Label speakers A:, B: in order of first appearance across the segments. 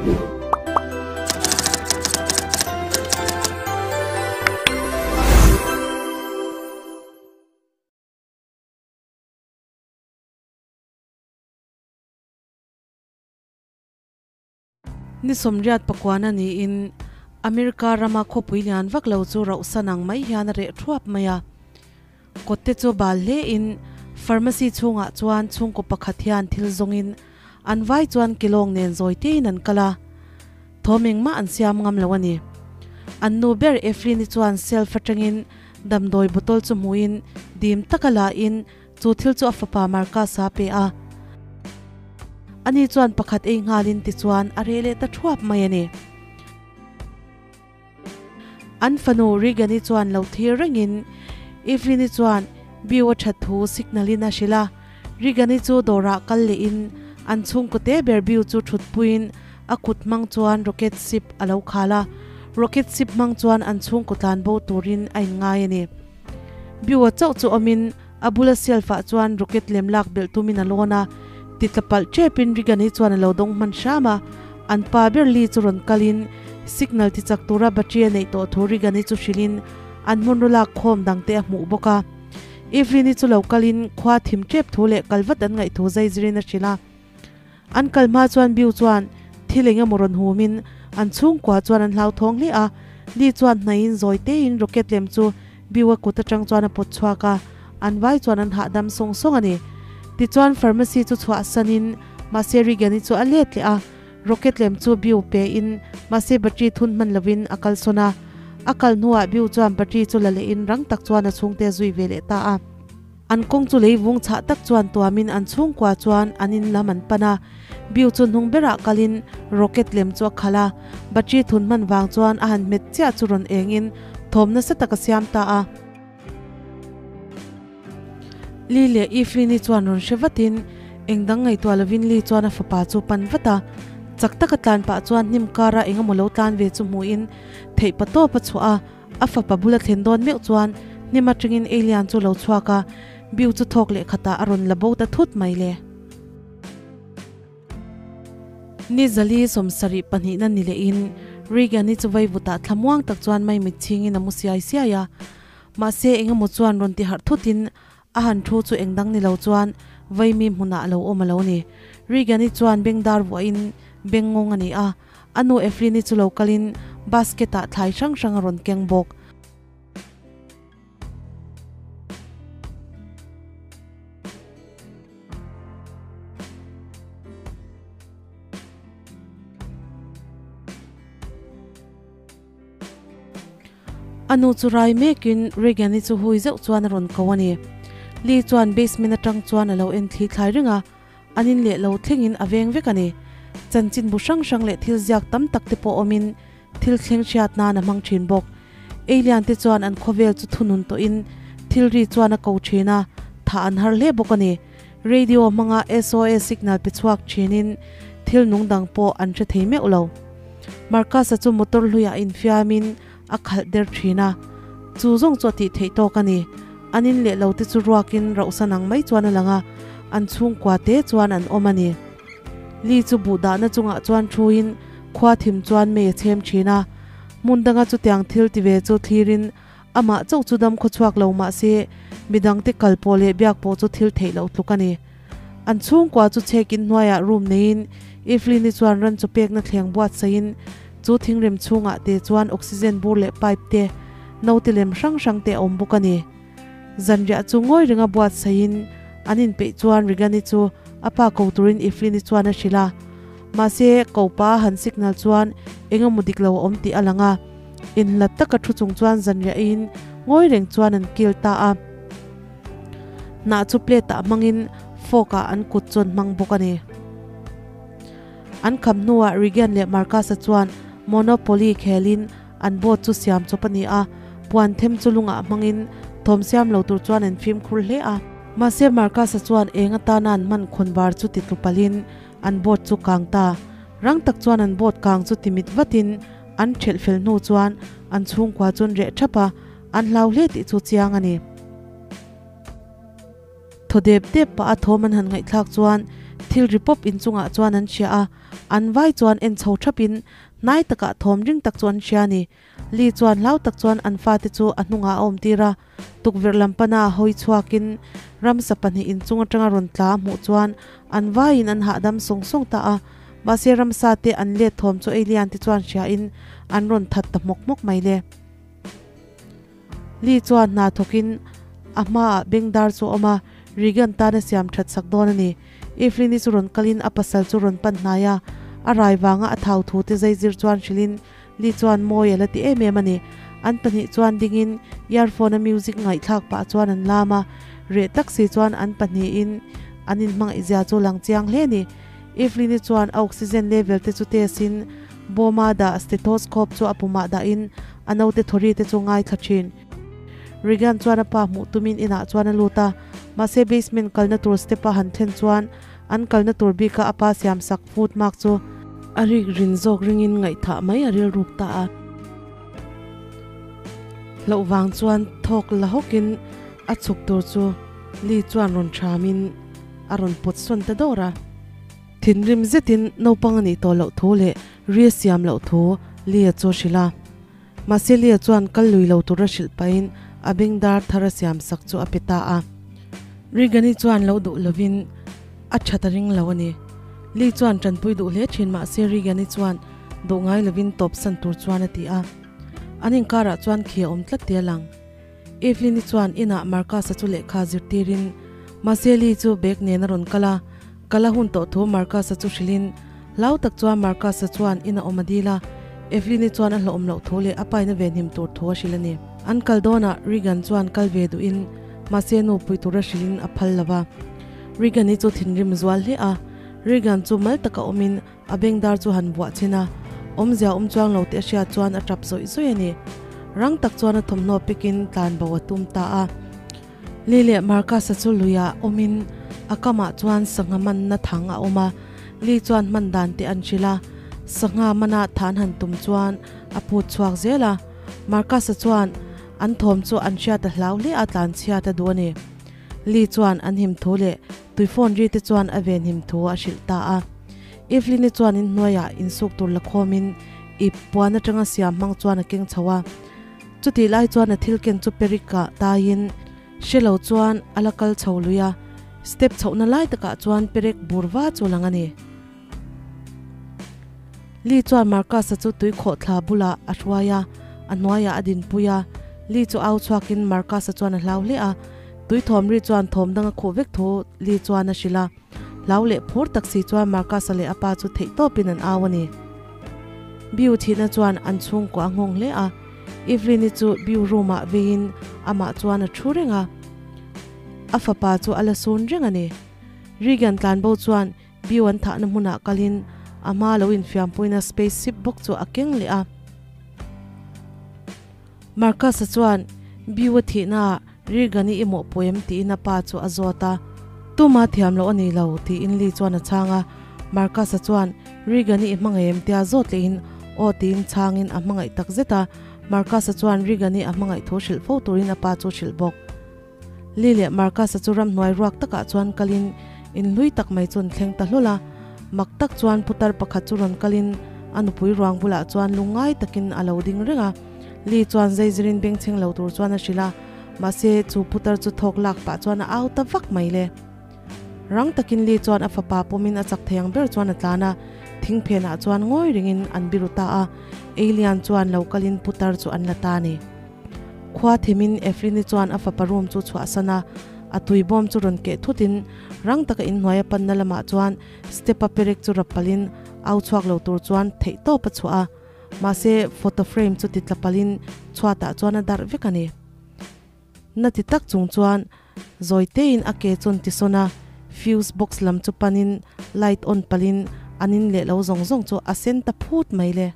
A: Ni 89 a niin America rama khawpui lian vak lo chu rauhsan ang mai hian a reh thuap mai a. Kawtte chu bal hle in pharmacy chhungah chuan chhungkaw pakhat hian thil zawngin an vai chuan kilawng nen zawi tein an kal a, thawm engmah an siam ngam lo a ni. An nu ber Eflin-i chuan shelf atangin damdawi bottle chu hmuhin dim taka la in Chu thil chu a fapa Marcus-a a pe a, ani chuan pakhat ei nghalin tichuan a reh leh ta thuap mai a ni. An fanu Regan-i chuan lo thir rengin Evelyn-i chuan Beau a that thu signal-in a hrilh a. Regan-i chu dawrah kal lehin an chhungkaw te ber Beau chu thutpuiin a kut hmang chuan rocket ship a lo khal a, rocket ship hmang chuan an chhungkaw tlanbo turin a inngai a ni. Biua chauh chu awmin a bula shelf-ah chuan rocket lem lak belh tumin a lawn a, titla palh tepin Regan-i chuan a lo dawng hman hram a, an pa ber Lee chu rawn kalin signal ti chak tura battery a neih tawh thu Regan-i chu hrilhin an hmanraw lak khawm dangte a hmuh bawk a. Evelyn-i chu lo kalin khua thim tep thu leh kal vat an ngaih thu zai zirin a hrilh a. An kal hma chuan Biu chuan thil eng emaw rawn humin an chhungkua chuan an hlauthawng hle a, Lee chuan hnaiin zawi tein rocket lem chu Biu a kut atang chuan a pawt chhuak a, an vai chuan an hahdam sawng sawng a ni. Tichuan pharmacy chu chhuahsanin mahse Regan-i chu a let leh a, rocket lem chu Biu pe in mahse battery thun hman lovin a kalsawn a. A kal hnuah Biu chuan battery chu la lehin rang tak chuan a chhungte a zui ve leh ta a. An kawng chu lei vung chhah tak chuan tuamin an chhungkua chuan an in lam an pan a. Biu chu hnung berah kalin rocket lem chu a khalh a, battery thun hman vang chuan a han hmet chiah chu rawn engin thawm nasa tak a siam ta a. Lee leh Evelyn-i chuan rawn hre vatin eng dang ngaihtuah lovin Lee chuan a fapa chu pan vat a. Chak taka tlan pah chuan hnim kara eng emaw lo tlan ve chu hmuhin theih pa tawp a chhuah a. A fapa bula thlen dawn meuh chuan hnim atangin Alien chu lo chhuak a, Biu chu thawk leh khatah a rawn la bo ta thut mai le. Ni zali 72 na ni lehin Regan-i chu vaivutah thlamuang tak chuan maimit chhingin a mu siai siai a, mahse engemaw chuan rawn ti harh thutin a han thu chu engdang ni lo chuan vaimi hmunah a lo awm a lo ni. Regan-i chuan bengdar vuahin bengngawng a ni a, A nu Eflini chu lo kalin basket ah thlai hrang hrang a rawn keng bawk. A nu chu rai mekin Regan-i chu hui zeuh chuan a rawn ko a ni. Lee chuan basement atang chuan a lo en thli thlai reng a. An in leh lo thlengin a veng vek a ni. Chanchin bu hrang hrang leh thil ziak tam tak te pawh awmin thil thleng hriat nan a hmang thin bawk. Alien te chuan an khawvel chu thunun tawhin thil ri chuan a ko thin a, thah an har hle bawk a ni. Radio hmanga SOS signal pe chhuak thinin thil nung dang pawh an hre thei meuh lo. Marcus-a chu motor hluiah infiamin a khalh der thin a, chu zawng chu a tih theih tawk a ni. An in leh lo te chu ruakin rauhsan ang mai chuan a lang a, an chhungkua te chuan an awm a ni. Li chu buh dahna chungah chuan thuin khua thim chuan mei a chhem thin a, hmun danga chutiang thil ti ve chu thlirin amah chauh chu dam khawchhuak lo mah se midangte kal pawh leh biak pawh chu thil theih loh tluk a ni. An chhungkua chu chhek in hnuaiah room neiin Evelyn-i chuan ran chaw pekna thleng buatsaihin chu thingrem chhungah te chuan oxygen bur leh pipe te, naute lem hrang hrang te a awm bawk a ni. Zanriah chu ngawi renga buatsaihin an inpeih chuan Regan-i chu a pa ko turin Evelyn-i chuan a hrilh a. Mahse, ko pa a han signal chuan eng emaw dik lo a awm tih a lang a. Inhlat taka thu chung chuan zanriah eiin ngawi reng chuan an kil ta a. Hnah chu plate ah hmangin fork ah an kut chuan hmang bawk a ni. An kham hnuah Regan leh Marcus-a chuan Monopoly khelin an boat chu siam chawp a ni a, puan them chu lungah hmangin thawm siam lo tur chuan an fimkhur hle a. Mahse Marcus-a chuan eng atana an hman khawn bar chu ti tlu palhin an boat chu kang ta. Rang tak chuan an boat kang chu ti mit vatin an thelh fel hnu chuan an chhungkua chuan reh thap a, An hlau hle tih chu chiang a ni. Thaw dep dep pah a thawm an han ngaihthlak chuan Thil ri pawp inchungah chuan an hria a, an vai chuan en chho thapin hnai takah thawm ring tak chu an hria a ni. Lee chuan hlau tak chuan an fate chu a hnungah a awm tir a, tukverh lam pana hawi chhuakin ramsa pahnih inchung atanga rawn tla a hmuh chuan an vaiin an hahdam sawng sawng ta a, mahse ramsa te an let thawm chu alien te chuan hriain an rawn that ta hmawk hmawk mai le. Lee chuan hna thawkin a hmaah bengdar chu a awm a, Regan tan a siam that sak dawn a ni. Evelyn-i chu rawn kalin a pasal chu rawn pan hnai a, a rai vanga a thau thu te zaizir chuan hrilhin Lee chuan mawi a la ti em em a ni. An pahnih chuan dingin earphone a music ngaihthlak pah chuan an lam a, reh tak si chuan an pahnihin an inhmangaih zia chu lang chiang hle a ni. Evelyn-i chuan a oxygen level te chu test in bawma dah stethoscope chu a pumah dahin a naute thawri te chu ngaithla thin. Regan chuan a pa hmuh tumin inah chuan a lut a, mahse basement kalna tur step a han thlen chuan an kalna tur bika a pa siam sak foot mark chu a rik rin zawk ringin ngaihthah mai a rilruk ta a. Hlauh vang chuan thawk la hawkin a chhuk tur chu Lee chuan rawn thamin a rawn pawt sawn ta dawr a. Thinrim zetin naupang a nih tawh loh thu leh ri a siam loh thu Lee-a chu a hrilh a. Mahse Lee-a chuan kal lui lo tura hrilh pahin a bengdar thar a siam sak chu a pe ta a. Regan-i chuan lo duh lovin a that a ring lo a ni. Lee chuan tanpui duh hle thin mahse Regan-i chuan duh ngai lovin tawp san tur chuan a ti a. An inkarah chuan khi a awm tlat ti a lang. Evelyn-i chuan inah Marcus-a chu lehkha zirtirin mahse Lee chu bag nen a rawn kal a, kal a hun tawh thu Marcus-a chu hrilhin hlau tak chuan Marcus-a chuan in a awm a dil a, Evelyn-i chuan a hlawhawm loh thu leh a paina venhim tur thu a hrilh a ni. An kal dawnah Regan chuan kal ve duhin mahse nu pui tura hrilhin a phal lo va. Regan-i chu thinrim zual hle a, Regan chu mal taka awmin A bengdar chu han buah chhin a, awmzia awm chuang lo tih a hriat chuan a tap zawih zawih a ni. Rang tak chuan a thawmhnaw pekin tlan bo a tum ta a. Lee leh Marcus-a chu luiah awmin a kamah chuan sangha manna thang a awm a, Lee chuan hman dan te an hrilh a, sangha mana than han tum chuan a phut chhuak zel a. Marcus-a chuan an thawm chu an hriat a hlau hle a, tlan chhiat a duh a ni. Lee chuan an him thu leh tui phone ri te chuan a ven him thu a hrilh ta a. Evelyn-i chuan in hnuaiah insuk tur la khawmin ip puan atanga siam hmang chuan a keng chho a. Chutih lai chuan a thil ken chu perik ah taiin hre lo chuan a la kal chho lui a, step chhohna lai takah chuan perek bur va chu lang a ni. Lee chuan Marcus-a chu tui khawhthla bulah a hruai a, a hnuaiah a dinpui a. Lee chu au chhuakin Marcus-a chuan a hlau hle a, tui thawm ri chuan thawm dang a khuh vek thu Lee chuan a hrilh a. Hlau leh phur tak si chuan Marcus-a leh a pa chu theih tawpin an au a ni. Biu thihna chuan an chhungkua a nghawng hle a, Evelyn-i chu Biu room-ah veiin amah chuan a thu reng a, a fapa chu a la sun reng a ni. Regan tlanbo chuan Biu an thahna hmunah kalin a hma lo infiampuina space ship bawk chu a keng leh a. Marcus-a chuan Biu a thihnaah Regan-i i mawhpawh em tiin a pa chu a zawt a. Tuma thiam loh a ni lo tiin Lee chuan a chhang a. Marcus-a chuan Regan-i i hmangaih em tia zawt lehin aw tiin chhangin a hmangaih tak zet a. Marcus-a chuan Regan-i a hmangaih thu hrilh fo turin a pa chu hrilh bawk. Lee leh Marcus-a chu ramhnuai ruak takah chuan kalin in hlui tak mai chu an thleng ta hlawl a. Mak tak chuan putar pakhat chu rawn kalin a nupui ruang bulah chuan lungngai takin a lo ding reng a. Lee chuan zeizirin bengchheng lo tur chuan a hrilh a, mahse chu putar chu thawk lak pah chuan a au ta vak mai le. Rang takin Lee chuan a fapa pawmin a chak thei ang ber chuan a tlan a, thingphenah chuan ngawi ringin an biru ta a. Alien chuan lo kalin putar chu an la ta a ni. Khua thimin Eflini chuan a fapa room chu chhuahsan a, a tui bawm chu rawn keh thutin rang taka inhnuai a panna lamah chuan step-a perek chu rap palhin au chhuak lo tur chuan theih tawp a chhuah a, mahse photo frame chu ti tla palhin chhuatah chuan a darh vek a ni. Na ti tak chung chuan zawi tein a ke chuan ti sawn a, fuse box lam chu panin light on palhin an in leh lo zawng zawng chu a sen ta phut mai le.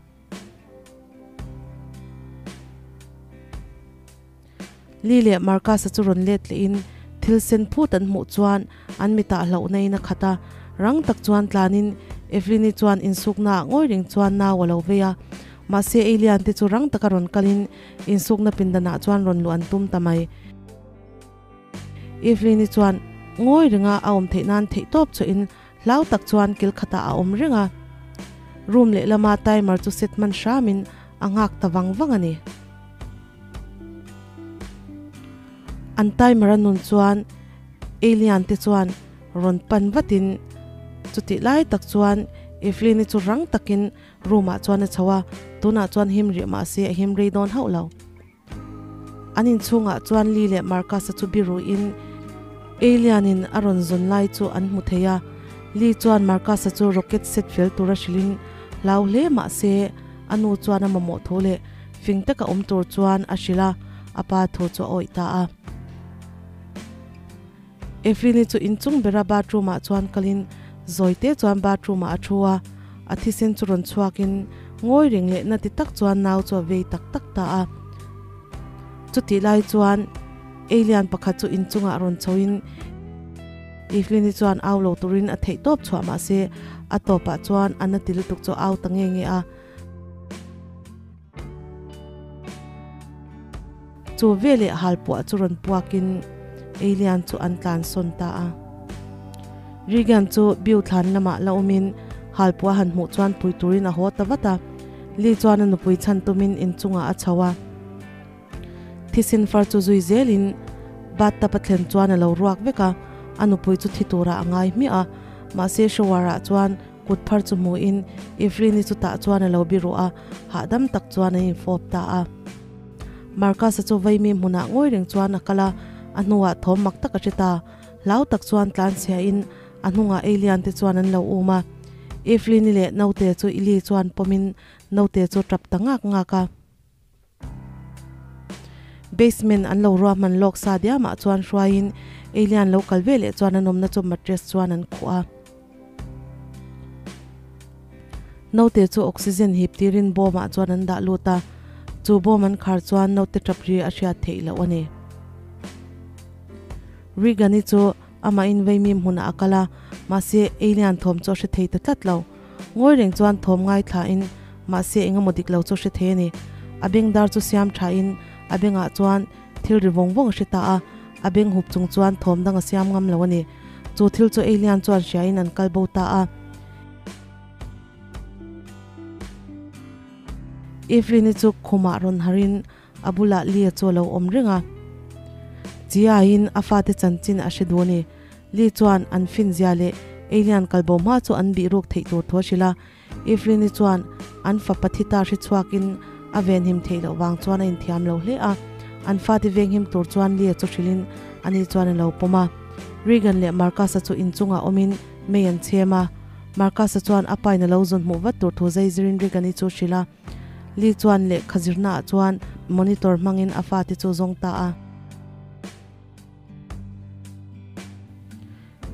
A: Lee leh Marcus-a chu rawn let lehin thil sen phut an hmuh chuan an mitah hlauhna in a khat a, rang tak chuan tlanin Evelyn-i chuan insukna ah ngawi reng chuan nau a lo vei a, mahse alien te chu rang taka rawn kalin insukna pindanah chuan rawn luh an tum ta mai. Evelyn-i chuan ngawi renga a awm theih nan theihtawp chhuahin. Hlau tak chuan kil khatah a awm reng a. Room lehlama timer chu set hman hramin a nghak ta vang vang a ni. An timer a nun chuan alien te chuan rawn pan vatin chutih lai tak chuan Evelyn-i chu rang takin room ah chuan a chho a, tunah chuan him rih mah se a him rei dawn hauh lo. An inchhungah chuan Lee leh Marcus-a chu biruin Alien-in a rawn zawn lai chu an hmu thei a. Lee chuan Marcus-a chu rocket set fel tura hrilhin hlau hle mah se a nu chuan a mamawh thu leh fing taka awm tur chuan a hrilh a, a pa thu chu a awih ta a. Evelyn-i chu inchung bera bathroom-ah chuan kalin zawi te chuan bathroom-ah a thu a, a thisen chu rawn chhuakin ngawi reng leh na ti tak chuan nau chu a vei tak tak ta a. Chutih lai chuan alien pakhat chu inchungah rawn chhoin Evelyn-i chuan au lo turin a theih tawp chhuah mahse a tawpah chuan a na ti lutuk chu a au ta nge nge a. Chu veleh halpuah chu rawn puakin alien chu an tlan sawn ta a. Regan chu Bill thlan lamah la awmin halpuah han hmuh chuan pui turin a haw ta vat a. Lee chuan a nupui chhan tumin inchungah a chho a. Thisen far chu zui zelin bathtub a thlen chuan a lo ruak vek a, a nupui chu thi turah a ngai hmiah a. Mahse shower ah chuan Kut phar chu hmuhin Evelyn-i chu tah chuan a lo biruh a, hahdam tak chuan an infawp ta a. Marcus-a chu vaimi hmunah ngawi reng chuan a kal a, a hnuah thawm mak tak a hre ta. Hlau tak chuan tlanchhiahin a hnungah alien te chuan an lo um a. Evelyn-i leh naute chu Eli chuan pawmin naute chu tap ta ngak ngak a. Basement an lo ruahman lawk sa diamah chuan hruaiin alien lo kal ve leh chuan an awmna chu mattress chuan an khuh a. Naute chu oxygen hip tirin bawmah chuan an dah lut a, chu bawm an khar chuan naute tap ri a hriat theih loh a ni. Regan-i chu amah in veimim hmunah a kal a, mahse alien thawm chu a hre thei ta tlat lo. Ngawi reng chuan thawm ngaithlain mahse eng emaw dik lo chu hre thei a ni. A beng dar chu siam thain a bengah chuan thil ri vawng vawng a hre ta a, a beng hup chung chuan thawm dang a siam ngam lo a ni. Chu thil chu alien chuan hriain an kal bo ta a. Evelyn-i chu khumah rawn harin a bulah Lee-a chu a lo awm reng a. Chi-aiin a fate chanchin a hre duh a ni. Lee chuan an finzia leh alien kalbo hma chu an bih ruk theih tur thu a hrilh a. Evelyn-i chuan an fapa thi ta hre chhuakin a venhim theih loh vang chuan a inthiam lo hle a. An fate venghim tur chuan Lee-a chu hrilhin ani chuan a lo pawm a. Regan leh Marcus-a chu inchungah awmin mei an chhem a. Marcus-a chuan a pain a lo zawn hmuh vat tur thu zeizirin Regan-i chu hrilh a. Lee chuan lehkha zirnaah chuan monitor hmangin a fate chu zawng ta a.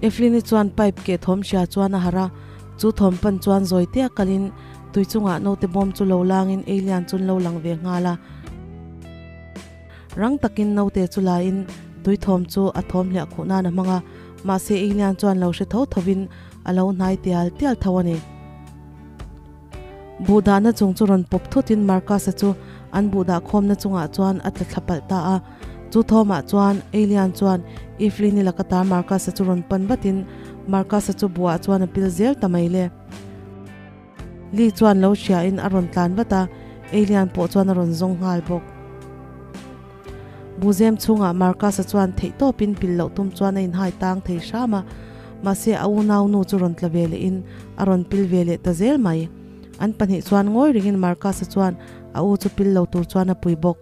A: Evelyn-i chuan pipe keh thawm hria chuan a harh a, chu thawm pan chuan zawi tea kalin tui chungah naute bawm chu lo langin alien chu an lo lang ve nghal a. Rang takin naute chu lain tui thawm chu a thawm hliah khuh nan a hmang a, mahse alien chuan lo hre tho thovin a lo hnai tial tial tho a ni. Buh dahna chung chu rawn pawp thutin Marcus-a chu an buh dah khawmna chungah chuan a tla thla palh ta a. Chu thawmah chuan Alien chuan Evelyn-i laka ta Marcus-a chu rawn pan vatin Marcus-a chu buhah chuan a pil zel ta mai le. Lee chuan lo hriain a rawn tlan vat a, Alien pawh chuan a rawn zawng nghal bawk. Buzem chhungah Marcus-a chuan theihtawpin pil loh tum chuan a inhai tang thei hram a, mahse a unau nu chu rawn tla ve lehin a rawn pil ve leh ta zel mai. An pahnih chuan ngawi ringin Marcus-a chuan a u chu pil lo tur chuan a pui bawk.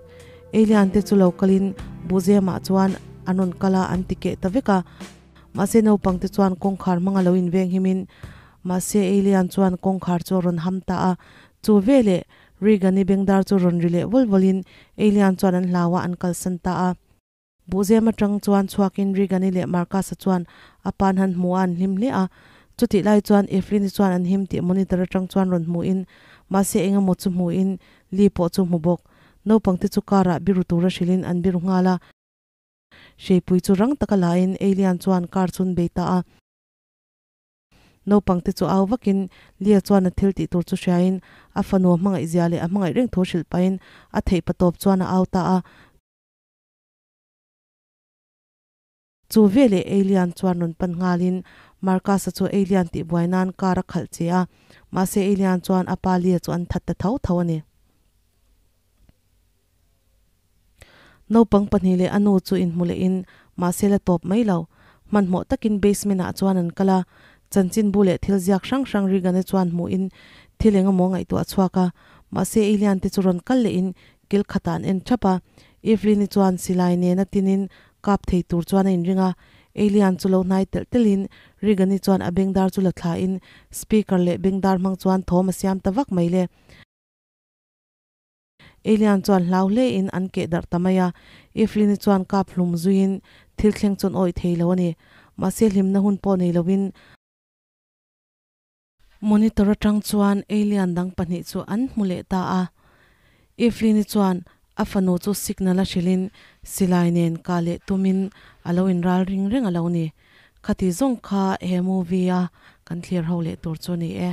A: Alien te chu lo kalin Buzemah chuan an rawn kal a, an ti keh ta vek a. Mahse naupang te chuan kawngkhar hmanga lo inveng himin mahse Alien chuan kawngkhar chu a rawn ham ta a, chu veleh Regan-i bengdar chu rawn ri leh vul vulin Alien chuan an hlau a, an kalsan ta a. Buhzem atang chuan chhuakin Regan-i leh Marcus-a chuan a pan han hmu a, an hlim hle a. Chutih lai chuan Evelyn-i chuan an him tih monitor atang chuan rawn hmuin, mahse eng emaw chu hmuin Lee pawh chu hmu bawk. Naupangte chu car-ah biru tura hrilhin an biru nghal a. Hreipui chu rang taka lain Alien chuan car chu an bei ta a. Naupang te chu au vakin Lia chuan a thil tih tur chu hriain a fanu a hmangaih zia leh a hmangaih reng thu hrilh pahin a theih patawp chuan a au ta a. Chu veleh Alien chuan rawn pan nghalin Marcus-a chu alien tih buai nan car a khalh che a, mahse alien chuan a pa Lee-a chu an that ta tho tho a ni. Naupang pahnih leh a nu chu inhmu lehin mahse la tawp mai lo. Hmanhmawh takin basement ah chuan an kal a, chanchinbu leh thil ziak hrang hrang Regan-a chuan hmuhin thil eng emaw ngaihtuah a chhuak a, mahse alien te chu rawn kal lehin kil khatah an en thap a. Evelyn-i chuan silai nena tinin kap thei tur chuan a inring a, alien chu lo hnai telh telhin Regan-i chuan a bengdar chu la thlain speaker leh bengdar hmang chuan thawm a siam ta vak mai le. Alien chuan hlau hle in an keh darh ta mai a, Evelyn-i chuan kap hlum zuiin thil thleng chuan awih thei lo a ni. Mahse hlimna hun pawh nei loin monitor atang chuan alien dang pahnih chu an hmu leh ta a. Evelyn-i chuan a fanu chu signal a hrilhin silai nen kah leh tumin a lo inral ring reng a lo ni. Khati zawng kha he movie a kan thlir ho leh tur chu a ni e.